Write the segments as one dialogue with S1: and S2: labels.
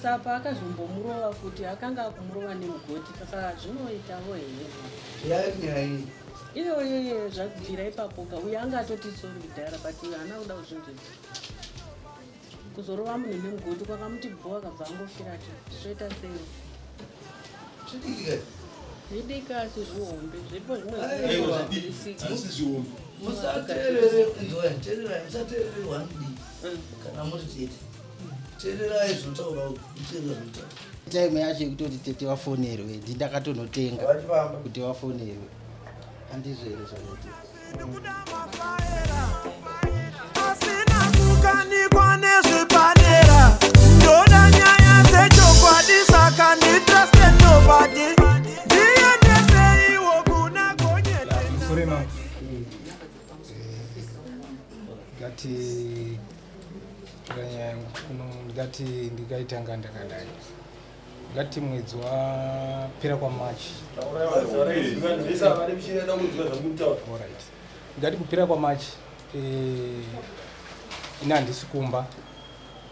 S1: Sapa akazombomurova futi akanga akumurova nemugoti saka zvinoitavo here
S2: Yanyaya iyi.
S1: Iyoyo iyoyo zvabvira ipapo ka uyo anga atoti sorry kudhara but haana kuda kuzvinzwisa. Kuzorova munhu nemugoti kwakamuti bho akabva angofira ti zvoita sei?
S2: Zvidiki kai.
S1: Zvidiki asi zvihombe zviripo zvimwe
S2: Aiwa.
S1: zvinogadzirisiku.
S3: Asi zvihombe.
S2: Musateerere inzwai teererai musateerere one D kana muri tete. Teererai zvinotaura muteerera zvinotaura.
S4: Time yacho yekutoti tete vafonerwe ndi ndakatonotenga
S2: Vachifamba.
S4: kuti vafonerwe handizvo here zvakaita
S5: Asina kukanikwa nezvepadera ndoda nyaya dzechokwadi saka nditraste nobody ndiendeseiwo kuna gonyeti
S6: Musore mangu. Ngati tora nyaya yangu kuno ndingati ndingaitanga ndakadai. Ngati mwedzi wapera kwaMarch. Alright. Ndingati kupera kwaMarch ini handisi kumba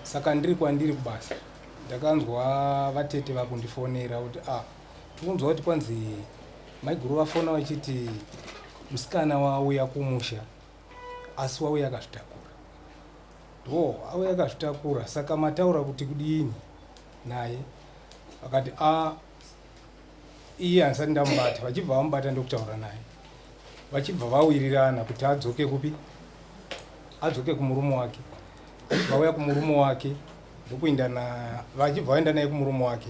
S6: saka ndiri kwandiri kubasa ndakanzwa vatete vakundifonera kuti ah tikunzwa kuti kwanzi maiguru vafona vachiti musikana wauya kumusha asi wauya akazvitakura ndo auya akazvitakura saka mataura kuti kudini naye vakati a iye handisati ndamubata vachibva vamubata ndokutaura naye vachibva vawirirana kuti adzoke kupi adzoke kumurume wake vachibva vauya kumurume wake ndokuinda na vachibva vaenda naye kumurume wake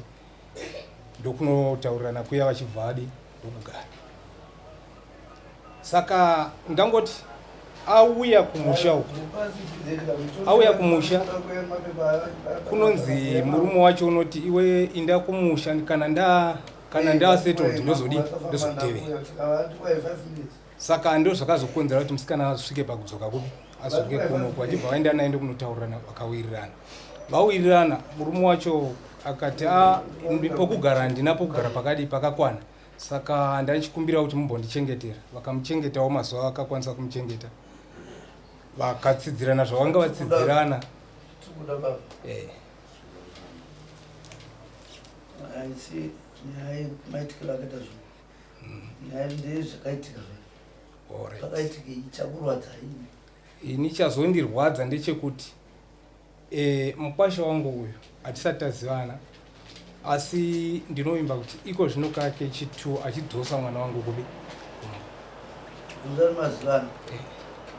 S6: ndokunotaurirana kuya vachibva adi ndokugara saka ndangoti auya kumusha uku auya kumusha kunonzi murume wacho unoti iwe inda kumusha kana nda kana ndasettled ndozodii ndozokutevera saka ndo zvakazokonzera kuti musikana asvike pakudzoka kupi adzoke kunoku vachibva vaenda naye ndokunotaurirana vakawirirana vawirirana murume wacho akati a pokugara handina pokugara pakadii pakakwana saka ndaichikumbira kuti mumbondichengetera vakamuchengetawo mazuva akakwanisa kumuchengeta vakatsidzirana zvavanga vatsidzirana
S2: Tikuda baba.
S6: eh.
S2: Asi nyaya yemaitikiro akaita zvinhu. Nyaya ndezvakaitika zvacho.
S6: Alright.
S2: Zvakaitika chakurwadza ini.
S6: Ini chazondirwadza ndechekuti e, mukwasha wangu uyu hatisati tazivana asi ndinovimba kuti iko zvino kake chi2 achidzosa mwana wangu kupi kumba.
S2: Musati mazivana.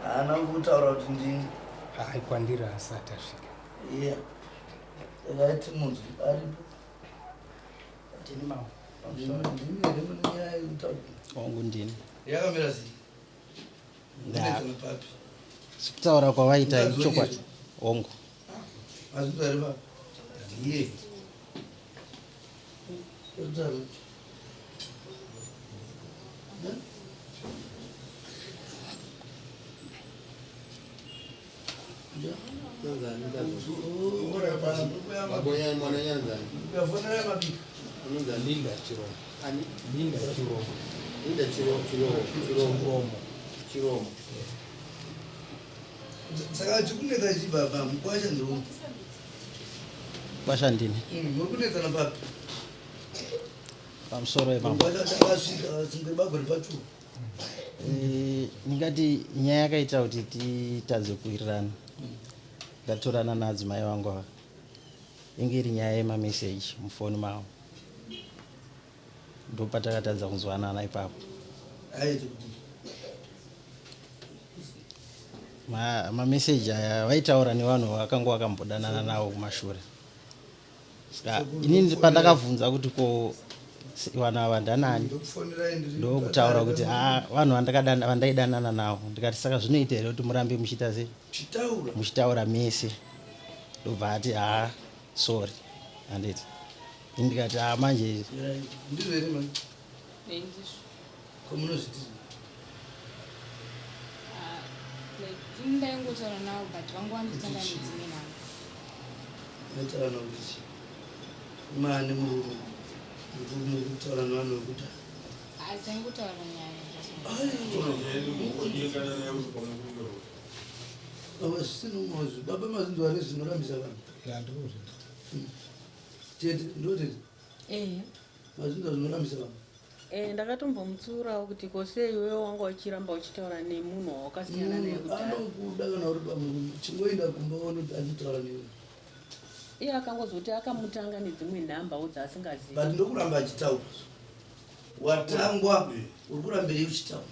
S2: Haana kutaura kuti ndini.
S6: Hai kwandiri asati asvika.
S2: Iya. Regai timunzwe aripo.
S4: Ndini mama.
S2: Ndini ndini here mune nyaya yekutaura.
S4: Wangu ndini.
S2: Yakamira sei? Munetsana papi?
S4: Sekutaura kwavaita
S2: Mukadzi
S4: ichokwadi.
S2: wenyu?
S4: Hongu.
S2: Mazvinzwa here baba? Ndiye. Kutaura. Ukafonera mabika.
S6: Linda Chiromo. Linda Chiromo.
S3: Linda Chiromo.
S6: Chiromo.
S3: Chiromo.
S2: Saka chikunetsa chii baba mukwasha ndeupi?
S4: Kwasha ndini.
S2: Muri kunetsana papi?
S4: Pamusoro yemambo.
S2: Mukwasha akasvika singe bagore pachuo.
S4: Eh, ndingati nyaya yakaita kuti titadze kuwirirana ndatorana naadzimai vangu ava inge iri nyaya yemameseji mufoni mavo ndopatakatadza kunzwanana ipapo
S2: Aite kuti
S4: mameseji aya vaitaura nevanhu vakanga vakambodanana navo kumashure saka inini pandakabvunza kuti ko vanhu ava ndanani
S2: ndokufonerai ndiri
S4: ndokutaura kuti "Ah, vanhu vandaidanana navo ndikati saka zvinoita here kuti murambe muchiita sei
S2: chitaura
S4: muchitaura mese ndobva ati haa sorry handiti ini ndikati haa manje
S2: ndizvo here mai
S7: Ndizvo.
S2: ko munozviti
S7: Ah, like ini ndaingotaura navo but vanga vanditanga nedzimwe nhamo.
S2: maitaura navo kuti chii mane murume muri kutaura nevanhu vekuti
S7: Ah, taingotaura nyaya just
S2: zvisina umozvi baba mazinzwa here zvinorambisa vanhu
S6: Ya ndikuzvinzwa.
S2: Tete, ndotete.
S1: Ehe.
S2: Mazvinzwa zvinorambisa vanhu.
S1: Eh, ndakatombomutsuurawo kuti ko sei iwewe wanga uchiramba uchitaura nemunhu wawakasiyana naye
S2: Munhu
S1: kudhara.
S2: anokuda kana uri pamunhu, chingoenda kumba uone kuti anotaura newe.
S1: Iye akangozoti akamutanga nedzimwe nhambawo dzaasingazivi.
S2: But ndokuramba achitaura. Watangwa uri kurambirei uchitaura?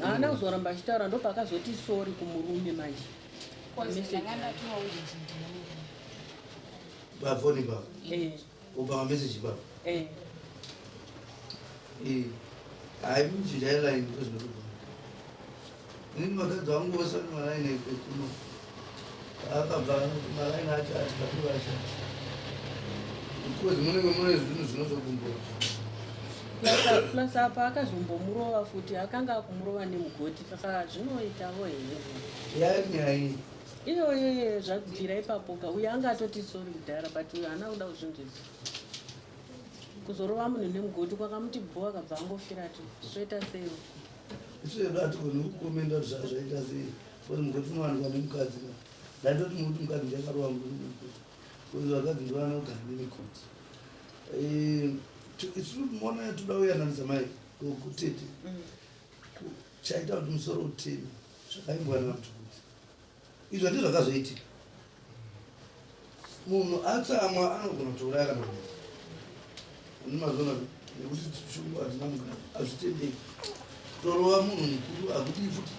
S1: Haana kuzoramba achitaura ndopaakazoti sorry kumurume manje.
S7: Cause
S1: Message
S7: ndanga
S1: yake.
S7: ndatovaudza kuti ndine murume.
S2: Pafoni ipapo.
S1: Eh,
S2: Upa mameseji ipapo.
S1: eh.
S2: Eh. Hayi muchinja line ndozvinotobva. Inini vakadzi vangu vose vane malaini ekuno. Akabva malaini acho ati katovasha. Because munenge mune zvinhu zvinozokumbura.
S1: Plus apa akazombomurova futi akanga akumurova nemugoti saka zvinoitawo here?
S2: Yairi nyaya iyi.
S1: Iyoyo zvabvira ipapo ka uyo anga atoti sorry kudhara but uyo haana kuda kuzvinzwisa. Kuzorova munhu nemugoti kwakamuti bho akabva angofira ti zvoita sei?
S2: Isu hedu hatigoni kukomenda kuti zvaita sei. Because mugoti unowanikwa nemukadzi ka. Ndatoti mukuti mukadzi ndiye akarova murume nemugoti. Because vakadzi ndovanogara nemigoti. Eh, isu mona toda kuyananisa mai kutete. Chaita kuti musoro uteme zvakaimbwa naMtukudzi. Izvo ndizvo zvakazoitika. Munhu atsamwa anogona kutouraya kana kuita. Mazona nekuti shungu hatina mukadzi hazvitendeki. Kutorova munhu mukuru hakudii futi.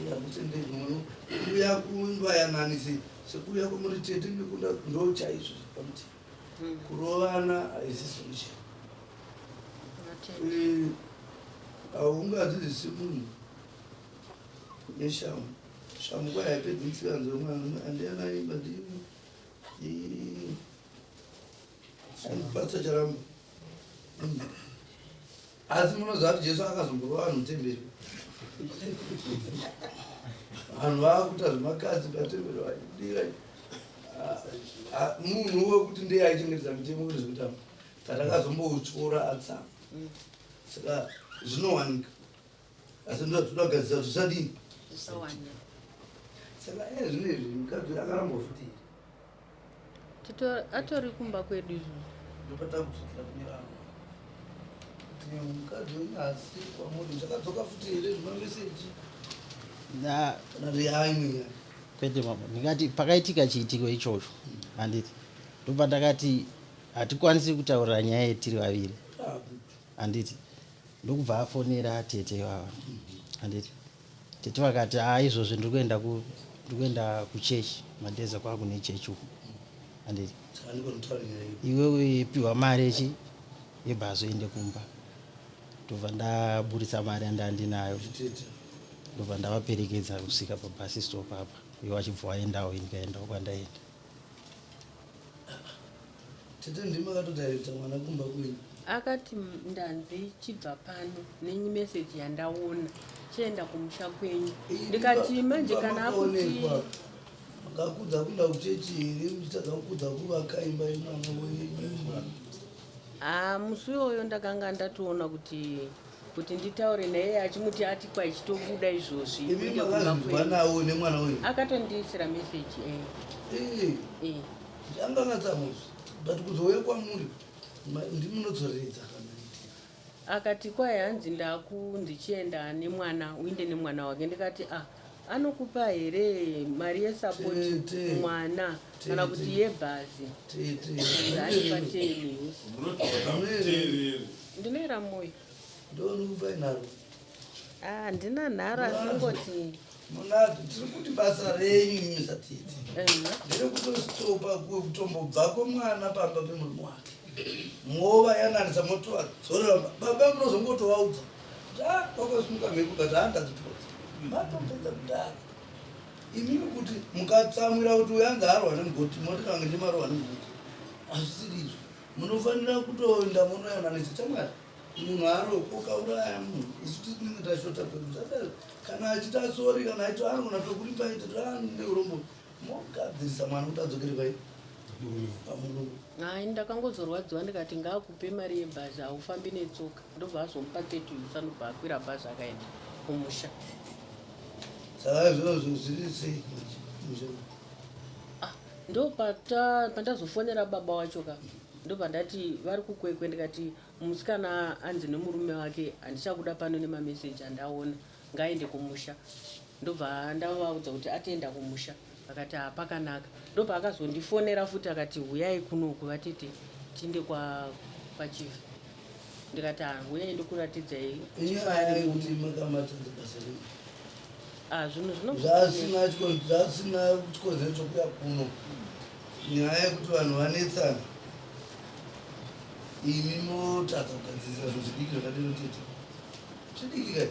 S2: Hakutendeki munhu kuuya kumbayananisi sekuuya kwamuri tete nekunda ndo chaizvo pamuti. Kurovana haisi solution.
S1: Vatete.
S2: Eh, haungadzidzisi munhu neshamu. Shamu kwai haipedzi musikanzwa mwana andiyanaimba ndini. Andipatsa charamba. Asi munoziva kuti Jesu akazomborova vanhu mutemberi. Vanhu vaakuita zvemakadzi patemberi vachidira. Munhu wekuti ndiye aichengetedza mitemo kuti zvekutamba. Patakazombotyora atsama. Saka zvinowanika. Asi ndoda kugadzirisa kuti zvisadini.
S1: Zvisawanika.
S2: Saka iye zvino izvi mukadzi uyu akarambwa futi here?
S1: Atori kumba kwedu izvozvo.
S2: Ndopatakudzokera kune vamwe. Kuti mukadzi wenyu haasi kwamuri zvakadzoka futi here zvimameseji? Kana kuti yaimwe nyaya.
S4: Kwete mama, ndingati pakaitika chiitiko ichocho handiti ndobva ndakati hatikwanisi kutaurira nyaya yetiri vaviri
S2: Ah,
S4: handiti ndokubva afonera tete vava handiti tete vakati a izvozvi ndiri kuenda ndiri kuenda kuchechi madheza kwakune chechi uku handiti
S2: Saka ndiko kutaura nyaya iyi.
S4: iwewe piwa mari yechi yebhazi uende kumba ndobva ndaburitsa mari yandandinayo
S2: Tete.
S4: ndobva ndavaperekedza kusvika pabus stop apa ivo vachibva vaendawo ini ndikaendawo kwandaenda.
S2: Tete ndimi makatodirecta mwana kumba kwenyu.
S1: Akati ndanzi chibva pano nemeseji yandaona chienda kumusha kwenyu. Ndikati manje kana akuti
S2: makaonekwa makakudza kuenda kuchechi here muchitadza kukudza kuvaka imba yemwana wenyu?
S1: Ah, musi iwoyo ndakanga ndatoona kuti nditaure naye achimuti ati kwaichitobuda izvozvi
S2: Imi
S1: kuenda kumba
S2: makazvinzwa
S1: kwenyu.
S2: nawo nemwana wenyu?
S1: Akatondiisira meseji eh.
S2: Eh,
S1: Eh.
S2: anga akatsamwizvi but kuzouya kwamuri ndimunodzoreredza kana itika.
S1: Akati kwai hanzi ndakunzi chienda nemwana uinde nemwana wake ndikati ah anokupa here mari yesapoti
S2: Tete.
S1: mwana kana
S2: Tete.
S1: kuti yebhazi?
S2: Tete.
S1: Andipa 10 usi.
S8: Munoteerera.
S1: Ndinoera moyo.
S2: Ndonokupai nharo.
S1: Ah, handina nharo asi ngoti
S2: Munadzo. Tiri kuti basa renyu imi satete nderekutostopa kutombobva kwemwana pamba pemurume wake movayananisa motovadzorera baba munozongotovaudza kuti a kwakasimuka mhepo kati handadzipodza matopedza kudhara. Imimi kuti mukatsamwira kuti uyu anzi arwa nemugoti moti kange ndimarwa nemugoti hazvisiri izvo. Munofanira kutoenda munoyananisa chamwari munhu aroko ukauraya munhu isu tinenge tashota kwedu. Saka kana achita sorry kana aito anogona tokuripa neurombo mogadzirisa mwana kuti adzokere pai pamurume.
S1: Hai, ndakangozorwadziwa ndikati ngaakupe mari yebhazi haufambi netsoka ndobva azomupa 30 usa ndobva akwira bhazi akaenda kumusha.
S2: Saka izvozvo zviri sei manje musha?
S1: Ah, Ndo pandazofonera baba wacho ka, ndobva ndati vari kuKwekwe. Ndikati musikana anzi nemurume wake handichakuda pano nemameseji andaona, ngaende kumusha. Ndobva ndavaudza kuti atienda kumusha, akati hapakanaka. Ndobva akazondifonera futi akati huyai kunoku vatete tiinde kwachief. Ndikati ha, huyai ndikuratidzai.
S2: Inyaya yekuti makamatadza basa renyu.
S1: Ah, zvinhu zvino
S2: Zvasina chikonzero chokuya kuno. Nyaya yekuti vanhu vanetsana, imi motadza kugadzirisa zvinhu zvidiki zvakadero. Tete, zvidiki kai.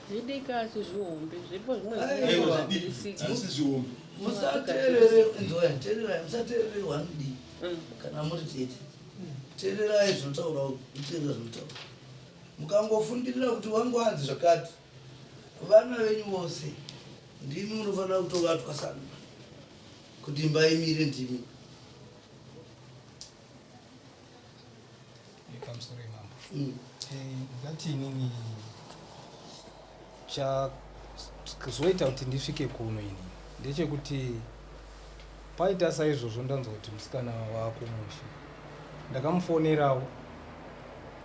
S1: Zvidiki asi zvihombe zviripo zvimwe.
S2: Aiwa.
S1: Zvinogadzirisidzwa.
S8: Asi zvihombe.
S2: Musateerere, inzwai, teererai, musateerere 1D. Kana muri tete, teererai zvinotaura, muteerera zvinotaura. Mukangofundirira kuti wangu anzi zvakati, vana venyu vose ndimi munofanira kutovatwasanura kuti imba imire, ndimi.
S6: Pamusoro imambo. Ndati inini chazoita kuti ndisvike kuno inini ndechekuti paita saizvozvo, ndanzwa kuti musikana waakumusha. Ndakamufonerawo,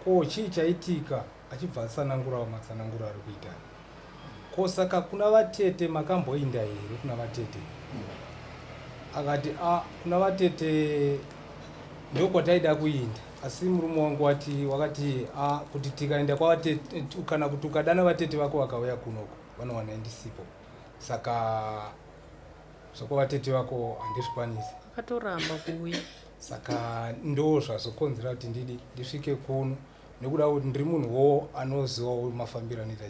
S6: ko chii chaitika? Achibva atsanangurawo matsananguro ari kuita. Ko saka kuna vatete makamboinda here? Kuna vatete? Akati a, kuna vatete ndokwataida kuinda, asi murume wangu wati wakati a kuti tikaenda kwavatete, kana kuti ukadana vatete vako vakauya kunoko vanowana ndisipo, saka zvokwavatete vako handizvikwanisi.
S1: Akatoramba kuuya.
S6: Saka ndo zvazokonzera kuti ndidi ndisvike kuno, nekuda kuti ndiri munhuwo anozivawo mafambiro anoita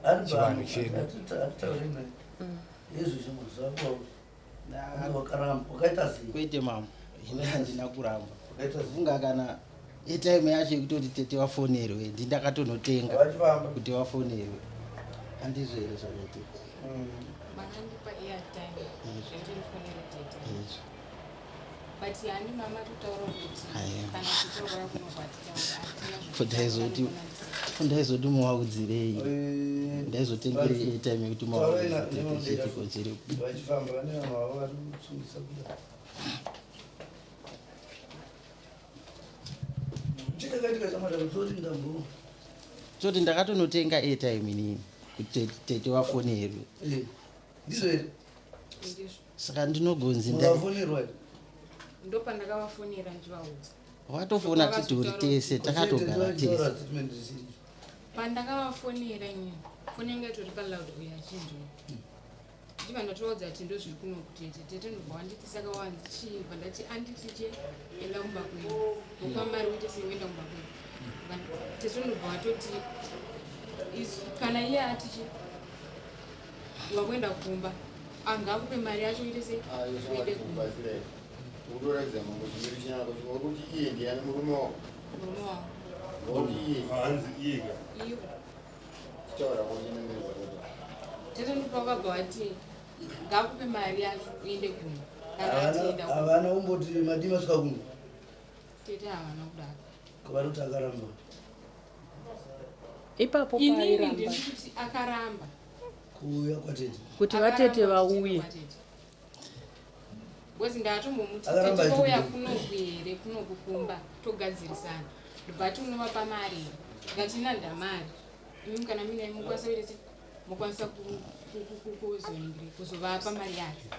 S2: Ari
S6: chivanhu chedu.
S2: Atitaure naye izvi zvako, wakaramba, wakaita sei?
S4: Kwete mama, ini handina kuramba.
S2: Wakaita sei?
S4: Funga kana airtime yacho yekutoti tete vafonerwe, ndindakatonotenga
S2: Vachifamba.
S4: kuti vafonerwe. Handizvo here zvakaitika?
S7: Makandipa airtime zvekuti ndifonere tete.
S4: Izvo.
S7: But handi mama totaura kuti
S4: Aiwa.
S7: kana titaura kunobva titaura.
S4: Ko ndaizoti muvaudzirei? Ndaizotengerei airtime yekuti muvaudzire tete chiitiko chiri?
S2: Vachifamba vane vanhu vavo vari kusungisa kuda. Chakakaitika chamwari kusori ndambo.
S4: Toti ndakatonotenga airtime inini kuti tete vafonerwe.
S2: Ndizvo here?
S7: Ndizvo.
S4: Saka ndinogonzi
S2: Mukafonerwa here?
S7: Ndopandakavafonera ndichivaudza.
S4: Watofona titori tese, takatogara tese.
S2: Statement risiri.
S7: Pandakavafonera inini, foni yanga itori paloud, uyo achinzwa. Ndibva ndatovaudza kuti ndozviri kuno kutete. Tete ndobva wanditi saka wanzi chii? Bva ndati anditi che enda kumba kwenyu, wopa mari uite sei, uenda kumba kwenyu. Tete ndobva watoti kana iye ati chi wakuenda kumba, angakupe mari yacho uite sei, uende kumba.
S3: Kubatsira ukutoratidza mambo chimiro chinako wakuti iye ndiyani, murume wako?
S7: Murume wangu.
S3: Wakuti iye.
S8: Hanzi iyeka.
S7: Iwo.
S3: Chitaura kwachinengerwa.
S7: Tete ndopa wakabva wati ngakupe mari yacho uende kumba, kana atienda kumba.
S2: Havana kumboti madii masvika kuno?
S7: Tete havana kudaro.
S2: Kavanoti akaramba.
S1: Ipapo
S7: Inini
S1: pairamba.
S7: ndiri kuti akaramba.
S2: Kuuya kwatete.
S1: Kuti
S7: Akaramba
S1: vatete
S7: kuti
S1: vauye.
S7: kwatete. Because ndatombomuti
S2: Akaramba
S7: tete touya
S2: achiti-
S7: kunoku here, kunoku kumba togadzirisana. Ndobva ati unovapa mari here? Ndikati ina ndamari imi, kana mine mukwanisa kuita sei, mukwanisa kuzovapa mari yacho.